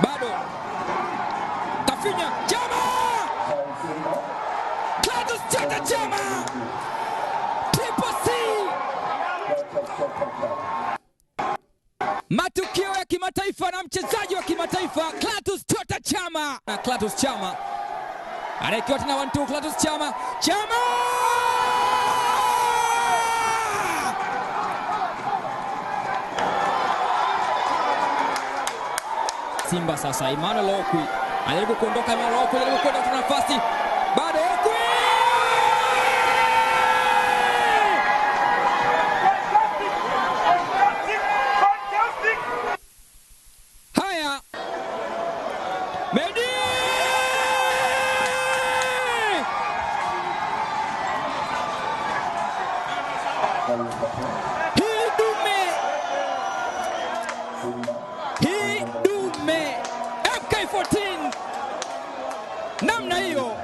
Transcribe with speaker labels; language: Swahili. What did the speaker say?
Speaker 1: Bado kafinya Chama, Clatous Chota Chama, Triple C. Matukio ya kimataifa na mchezaji wa kimataifa Clatous Chota Chama. Na Clatous Chama anaekewa tena 1-2. Clatous Chama, Chama! Simba sasa, Emmanuel Okwi anajaribu kuondoka, Emmanuel Okwi anajaribu kuondoka nafasi, bado Okwi! Haya, Medi! Hii dume, hii dume MK14 namna hiyo.